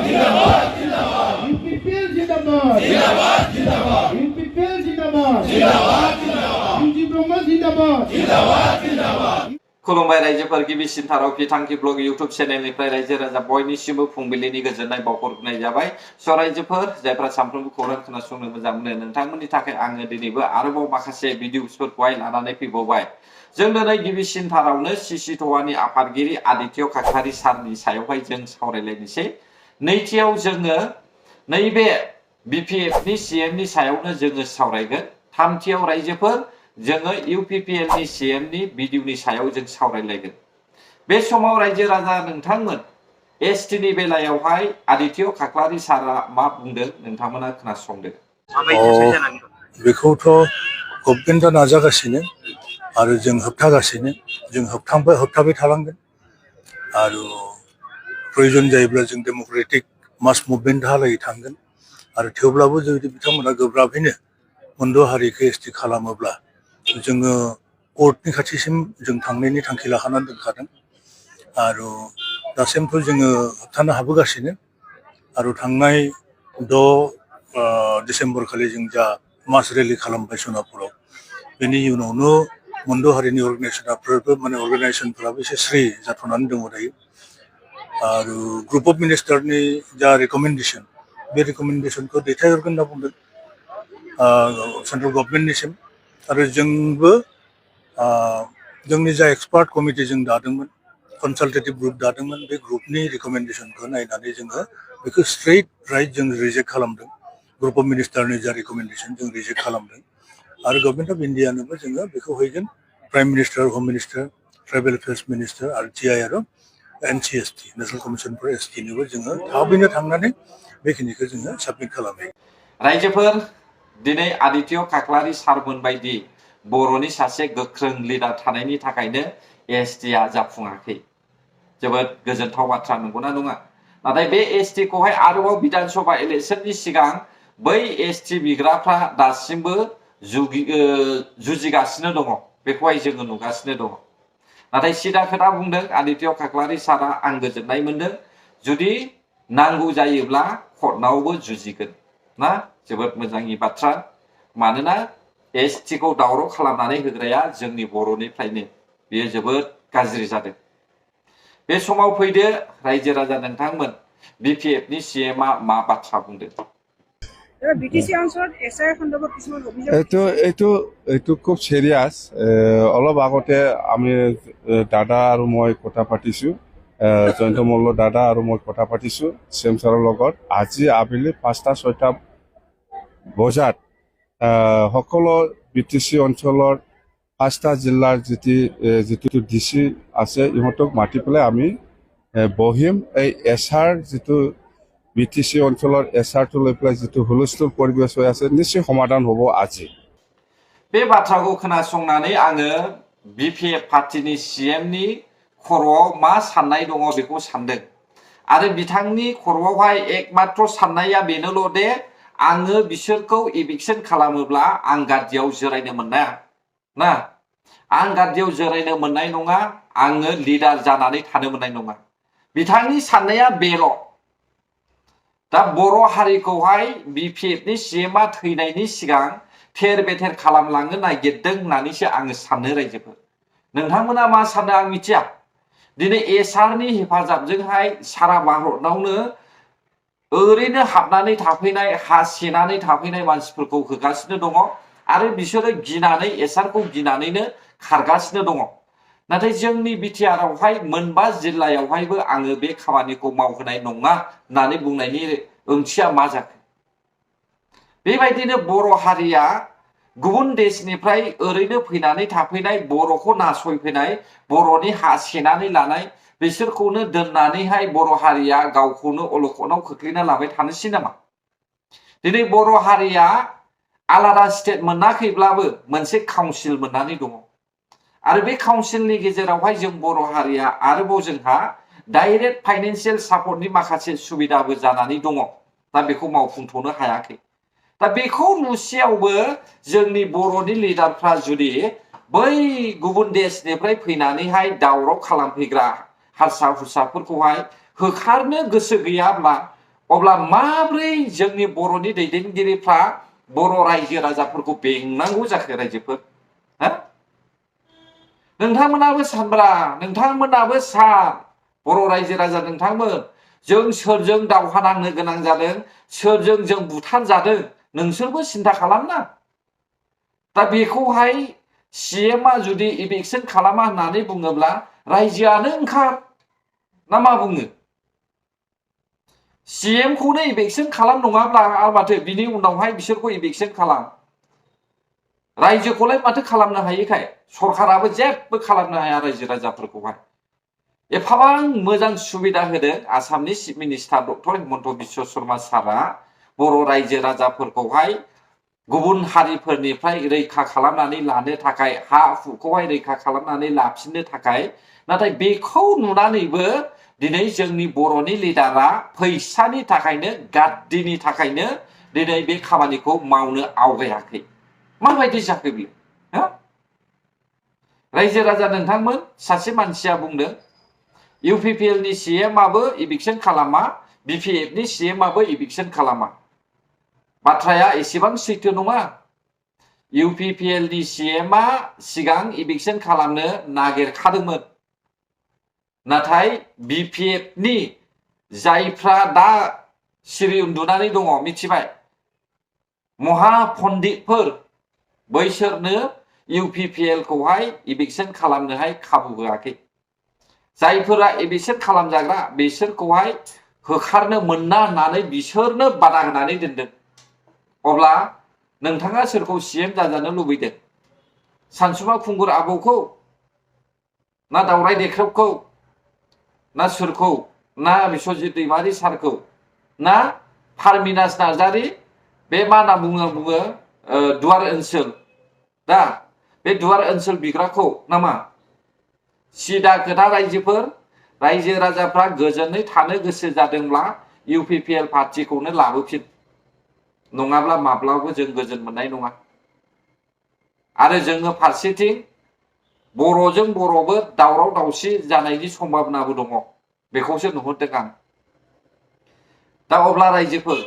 UPPL जिंदाबाद UPPL जिंदाबाद UG Brahma जिंदाबाद खुलुमबाय रायजोफोर गिबिसिन थाराव बिथांखि ब्लग इउट्युब चेनेलनिफ्राय रायजो राजा बयनिसिमबो फुंबिलिनि गोजोननाय बावहरनाय जाबाय। स' रायजोफोर जायफ्रा सानफ्रोमबो खौरां खोनासंनो मोजां मोनो नोंथांमोननि थाखाय आङो दिनैबो आरोबाव माखासे भिडिअसफोरखौहाय लानानै फैबावबाय। जों दिनै गिबिसिन थारावनो सिसि ट'वानि आफादगिरि आदित्य काकरारि सारनि सायावहाय जों सावरायलायनोसै। नैथियाव जोङो नैबे बिपिएफनि सिएमनि सायावनो जोङो सावरायगोन। थामथियाव रायजोफोर जोङो इउपिपिएलनि सिएमनि भिडिअनि सायाव जों सावरायलायगोन। बे समाव रायजो राजा नोंथांमोन एसटिनि बेलायावहाय आदित्य काकरारि सारा मा बुंदों नोंथांमोना खोनासंदो। बेखौथ' गभर्नमेन्टआ नाजागासिनो आरो जों होबथागासिनो, जों होबथाबाय थालांगोन आरो प्रयोजन जायोब्ला जों डेम'क्रेटिक मास मुभमेन्टहालागै थांगोन आरो थेवब्लाबो जुदि बिथांमोना गोब्राबैनो मोनद' हारिखौ एसटि खालामोब्ला जोङो कर्टनि खाथिसिम जों थांनायनि थांखि लाखानानै दोनखादों आरो दासिमथ' जोङो होबथानो हाबोगासिनो आरो थांनाय 6 डिसेम्बर खालि जों जा मास रेलि खालामबाय सोनाबपुराव, बेनि उनावनो मोनद' हारिनि अर्गानाइजेसनफोराबो एसे स्रि जाथ'नानै दङ दायो आरो ग्रुप अफ मिनिस्टारनि जा रेकमेन्डेसन बे रेकमेन्डेसनखौ दैथायहरगोन होनना बुंदों सेन्ट्रेल गभर्नमेन्टनिसिम आरो जोंबो जोंनि जा एक्सपार्ट कमिटि जों दादोंमोन, कनसालटेटिभ ग्रुप दादोंमोन, बे ग्रुपनि रेकमेन्डेसनखौ नायनानै जोङो बेखौ स्ट्रेइट राइट जों रिजेक्ट खालामदों। ग्रुप अफ मिनिस्टारनि जा रेकमेन्डेसन जों रिजेक्ट खालामदों आरो गभर्नमेन्ट अफ इन्डियानोबो जोङो बेखौ हैगोन। प्राइम मिनिस्टार, होम मिनिस्टार, ट्राइबेल एफेयार्स मिनिस्टार आरो TI आरो NCST नेशनेल कमिसन फर एसटिनोबो जोङो थाबैनो थांनानै बेखिनिखौ जोङो साबमिट खालामो। रायजोफोर दिनै आदित्य काकरारि सारमोन बायदि बर'नि सासे गोख्रों लिडार थानायनि थाखायनो एसटिआ जाफुङाखै। जोबोद गोजोनथाव बाथ्रा, नंगौना नङा? नाथाय बे एसटिखौहाय आरोबाव बिधानसभा इलेक्सननि सिगां बै एसटि बिग्राफ्रा दासिमबो जुजिगासिनो दङ, बेखौहाय जोङो नुगासिनो दङ। नाथाय सिदा खोथा बुंदों आदित्य काकरारि सारा, आं गोजोननाय मोनदों। जुदि नांगौ जायोब्ला कर्टआवबो जुजिगोन ना, जोबोद मोजांनि बाथ्रा। मानोना एसटिखौ दावराव खालामनानै होग्राया जोंनि बर'निफ्रायनो, बेयो जोबोद गाज्रि जादों। बे समाव फैदो रायजो राजा नोंथांमोन, बिपिएफनि सिएमआ मा बाथ्रा बुंदों। এইটো খুব সিৰিয়াছ। অলপ আগতে আমি দাদা আৰু মই কথা পাতিছোঁ, জয়ন্ত মল্ল দাদা আৰু মই কথা পাতিছোঁ চিএম ছাৰৰ লগত। আজি আবেলি 5টা-6টা বজাত সকলো BTC অঞ্চলৰ 5টা জিলাৰ যিটো DC আছে ইহঁতক মাতি পেলাই আমি বহিম। এই এছআৰ যিটো BTC অঞ্চলৰ এছআৰটো লৈ পেলাই যিটো হুলস্থুল পৰিৱেশ হৈ আছে নিশ্চয় সমাধান হ'ব আজি। बे बाथ्राखौ खोनासंनानै आङो बिपिएफ पार्टिनि सिएमनि खर'आव मा साननाय दङ बेखौ सानदों आरो बिथांनि खर'आवहाय एकमात्र साननाया बेनोल' दे आङो बिसोरखौ इभिक्सन खालामोब्ला आं गादियाव जिरायनो मोननाय ना, आं गादियाव जिरायनो मोननाय नङा, आङो लिडार जानानै थानो मोननाय नङा। बिथांनि साननाया बेल'। दा बर' हारिखौहाय बिपिएफनि सिएमआ थैनायनि सिगां थेर बेथेर खालामलांनो नागिरदों होननानैसो आङो सानो। रायजोफोर नोंथांमोना मा सानो आं मिथिया। दिनै एसआरनि हेफाजाबजोंहाय सारा भारतनावनो ओरैनो हाबनानै थाफैनाय, हा सेनानै थाफैनाय मानसिफोरखौ होगासिनो दङ आरो बिसोरो गिनानै एसआरखौ गिनानैनो खारगासिनो दङ। नाथाय जोंनि बिटिआरआवहाय मोनबा जिल्लायावहायबो आङो बे खामानिखौ मावहोनाय नङा होननानै बुंनायनि ओंथिया मा जाखो? बेबायदिनो बर' हारिया गुबुन देशनिफ्राय ओरैनो फैनानै थाफैनाय, बर'खौ नासयफैनाय, बर'नि हा सेनानै लानाय, बिसोरखौनो दोननानैहाय बर' हारिया गावखौनो अलखदाव खोख्लैना लाबाय थानोसै नामा? दिनै बर' हारिया आलादा स्टेट मोनाखैब्लाबो मोनसे काउन्सिल मोननानै दङ आरो बे काउन्सिलनि गेजेरावहाय जों बर' हारिया आरोबाव जोंहा डाइरेक्ट फाइनेन्सियेल सापर्टनि माखासे सुबिदाबो जानानै दङ। दा बेखौ मावफुंथ'नो हायाखै। दा बेखौ नुसेयावबो जोंनि बर'नि लिडारफ्रा जुदि बै गुबुन देशनिफ्राय फैनानैहाय दावराव खालामफैग्रा हारसा हुरसाफोरखौहाय होखारनो गोसो गैयाब्ला अब्ला माब्रै जोंनि बर'नि दैदेनगिरिफ्रा बर' रायजो राजाफोरखौ बेंनांगौ जाखो रायजोफोर हा नोंथांमोनाबो सानब्रा नोंथांमोनाबो सान बर' रायजो राजा नोंथांमोन जों सोरजों दावहा नांनो गोनां जादों सोरजों जों बुथार जादों नोंसोरबो सिन्था खालामना दा बेखौहाय सीएमआ जुदि इभिक्सन खालामा होननानै बुङोब्ला रायजोआनो ओंखार ना मा बुङो सीएम खौनो इभिक्सन खालाम नङाब्ला आरो माथो बिनि उनावहाय बिसोरखौ इभिक्सन खालाम रायजोखौलाय माथो खालामनो हायोखाय सरकाराबो जेबो खालामनो हाया रायजो राजाफोरखौहाय एफाबां मोजां सुबिदा होदों आसामनि chief minister doctor Himanta Biswa Sharma सारआ बर' रायजो राजाफोरखौहाय गुबुन हारिफोरनिफ्राय रैखा खालामनानै लानो थाखाय हा हुखौहाय रैखा खालामनानै लाफिननो थाखाय नाथाय बेखौ नुनानैबो दिनै जोंनि बर'नि लिडारा फैसानि थाखायनो गाद्दिनि थाखायनो दिनै बे खामानिखौ मावनो आवगायाखै माबायदि जाखो बियो हो रायजो राजा नोंथांमोन सासे मानसिया बुंदों इउपिपिएल नि सीएम आबो इभिक्सन खालामा बिपिएफ नि सीएम आबो इभिक्सन खालामा बाथ्राया एसेबां सैथो नङा इउपिपिएल नि सीएम आ सिगां इभिक्सन खालामनो नागिरखादोंमोन नाथाय बिपिएफ नि जायफ्रा दा सिरि उन्दुनानै दङ मिथिबाय महापन्डितफोर बैसोरनो इउपिपिएल खौहाय इभिक्सन खालामनोहाय खाबु होआखै जायफोरा इभिक्सन खालामजाग्रा बिसोरखौहाय होखारनो मोना होननानै बिसोरनो बादा होनानै दोनदों अब्ला नोंथाङा सोरखौ सीएम जाजानो लुबैदों सानसुमा खुंगुर आबौखौ ना दावराय देख्रेबखौ ना सोरखौ ना बिश्वजित दैमारि सारखौ ना पारमिनास नार्जारि बे मा होनना बुङो दुवार ओनसोल दा बे दुवार ओनसोल बिग्राखौ नामा सिदा खोथा रायजोफोर रायजो राजाफ्रा गोजोनै थानो गोसो जादोंब्ला इउपिपिएल पार्टिखौनो लाबोफिन नङाब्ला माब्लाबो जों गोजोन मोननाय नङा आरो जोङो फारसेथिं बर'जों बर'बो दावराव दावसि जानायनि सम्भाबनाबो दङ बेखौसो नुहुरदों आं दा अब्ला रायजोफोर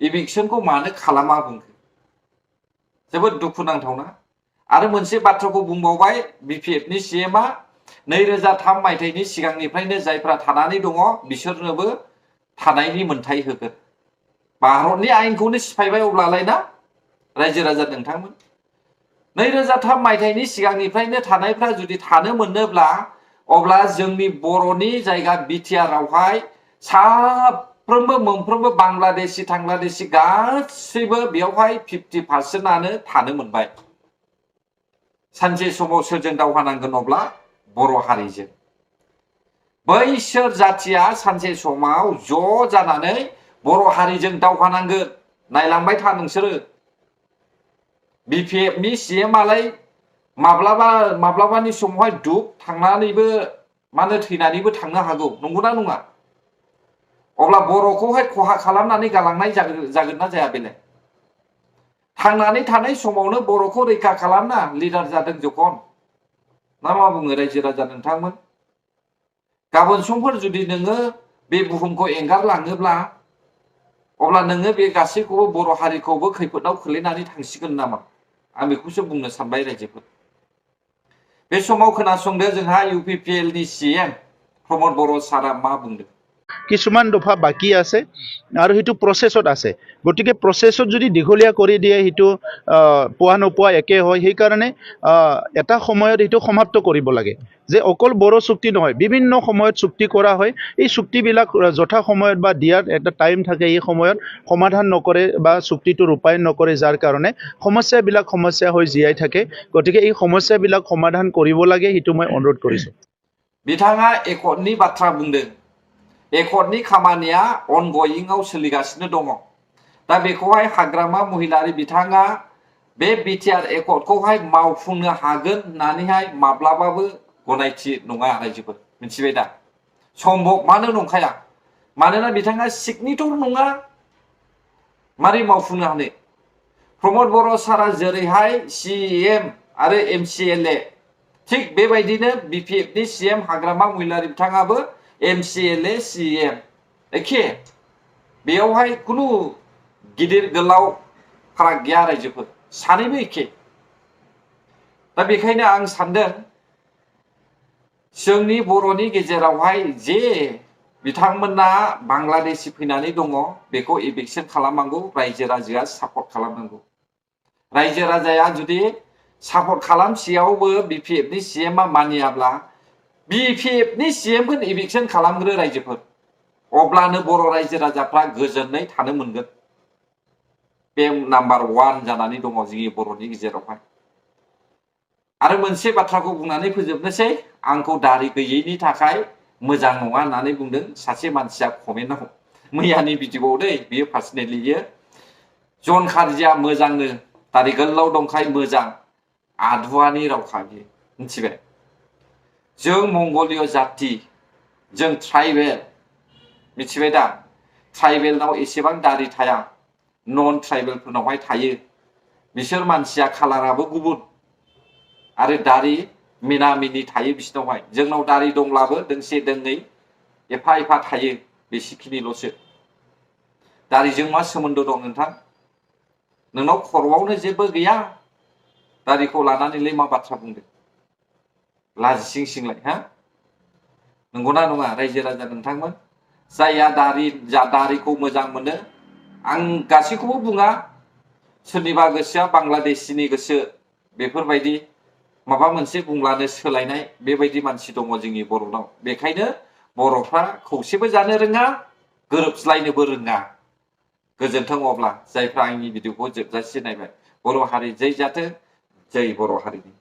इभिक्सनखौ मानो खालामा बुंखो जोबोद दुखुनांथावना आरो मोनसे बाथ्राखौ बुंबावबाय बिपिएफ नि सीएम आ 2003 मायथाइनि सिगांनिफ्रायनो जायफ्रा थानानै दङ बिसोरनोबो थानायनि मोन्थाय होगोन भारतनि आयेनखौनो सिफायबाय अब्लालाय ना रायजो राजा नोंथांमोन 2003 मायथाइनि सिगांनिफ्रायनो थानायफ्रा जुदि थानो मोनोब्ला अब्ला जोंनि बर'नि जायगा बिटिआरआवहाय साफ्रोमबो मोनफ्रोमबो बांलादेशी थांलादेशी गासैबो बेयावहाय 50%आनो थानो मोनबाय सानसे समाव सोरजों दावहा नांगोन अब्ला बर' हारिजों बैसोर जाथिया सानसे समाव ज' जानानै बर' हारिजों दावहा नांगोन नायलांबाय था नोंसोरो बिपिएफ नि सीएम आलाय माब्लाबानि समावहाय दुख थांनानैबो मानो थैनानैबो थांनो हागौ नंगौना नङा अब्ला बर'खौहाय खहा खालामनानै गालांनाय जागोन ना जाया बेलाय थांनानै थानाय समावनो बर'खौ रैखा खालामना लिडार जादों जखन ना मा बुङो रायजो राजा नोंथांमोन गाबोन समफोर जुदि नोङो बे बुहुमखौ एंगारलाङोब्ला अब्ला नोङो बे गासैखौबो बर' हारिखौबो खैफोदाव खोलैनानै थांसिगोन नामा आं बेखौसो बुंनो सानबाय रायजोफोर बे समाव खोनासंदो जोंहा इउपिपिएल नि सीएम प्रमद बर' सारा मा बुंदों কিছুমান দফা বাকী আছে আৰু সেইটো প্ৰচেছত আছে গতিকে প্ৰচেছত যদি দীঘলীয়া কৰি দিয়ে সেইটো পোৱা নোপোৱা একে হয় সেইকাৰণে এটা সময়ত সেইটো সমাপ্ত কৰিব লাগে যে অকল বড়ো চুক্তি নহয় বিভিন্ন সময়ত চুক্তি কৰা হয় এই চুক্তিবিলাক যথা সময়ত বা দিয়াৰ এটা টাইম থাকে এই সময়ত সমাধান নকৰে বা চুক্তিটো ৰূপায়ণ নকৰে যাৰ কাৰণে সমস্যা হৈ জীয়াই থাকে গতিকে এই সমস্যাবিলাক সমাধান কৰিব লাগে সেইটো মই অনুৰোধ কৰিছোঁ बिथाङा एकर्डनि बाथ्रा बुंदों एकर्डनि खामानिया अनगयिंआव सोलिगासिनो दङ दा बेखौहाय हाग्रामा महिलारि बिथाङा बे बिटिआर एकर्डखौहाय मावफुंनो हागोन होननानैहाय माब्लाबाबो गनायथि नङा रायजोफोर मिथिबाय दा सम्भब मानो नंखाया मानोना बिथाङा सिगनेचर नङा मारै मावफुंनो हानो प्रमद बर' सारा जेरैहाय सीएम आरो एमसीएलए थिग बेबायदिनो बिपिएफ नि सीएम हाग्रामा महिलारि बिथाङाबो एमसीएलए सीएम एखे बेयावहाय खुनु गिदिर गोलाव फाराग गैया रायजोफोर सानैबो एखे दा बेखायनो आं सानदों जोंनि बर'नि गेजेरावहाय जे बिथांमोना बांलादेशि फैनानै दङ बेखौ इभिक्सन खालामनांगौ रायजो राजाया सापर्ट खालामनांगौ रायजो राजाया जुदि सापर्ट खालामसेयावबो BPF नि CM आ मानियाब्ला BPF नि CM खौ इभिक्सन खालामग्रो रायजोफोर अब्लानो बर' रायजो राजाफ्रा गोजोनै थानो मोनगोन बे नाम्बार 1 जानानै दङ जोंनि बर'नि गेजेरावहाय आरो मोनसे बाथ्राखौ बुंनानै फोजोबनोसै आंखौ दारि गैयैनि थाखाय मोजां नङा होननानै बुंदों सासे मानसिया कमेन्टआव मैयानि भिडिअआव दै बियो पार्सनेलियो जन खारजिया मोजांनो दारि गोलाव दंखाय मोजां आदुवानि रावखा बियो मिथिबाय जों मंगलिय जाति जों ट्राइबेल मिथिबाय दा ट्राइबेलनाव एसेबां दारि थाया नन ट्राइबेलफोरनावहाय थायो बिसोर मानसिया कालाराबो गुबुन आरो दारि मिना मिनि थायो बिसिनावहाय जोंनाव दारि दंब्लाबो दोंसे दोंनै एफा एफा थायो बेसिखिनिल'सो दारिजों मा सोमोन्दो दं नोंथां नोंनाव खर'आवनो जेबो गैया दारिखौ लानानैलाय मा बाथ्रा बुंदों लाजिसिं सिंलाय हा नंगौना नङा रायजो राजा नोंथांमोन जायहा दारिखौ मोजां मोनो आं गासैखौबो बुङा सोरनिबा गोसोआ बांलादेशिनि गोसो बेफोरबायदि माबा मोनसे बुंब्लानो सोलायनाय बेबायदि मानसि दङ जोंनि बर'नाव बेखायनो बर'फ्रा खौसेबो जानो रोङा गोरोबस्लायनोबो रोङा गोजोन्थों अब्ला जायफ्रा आंनि भिडिअखौ जोबजासे नायबाय बर' हारि जै जाथों जै बर' हारिनि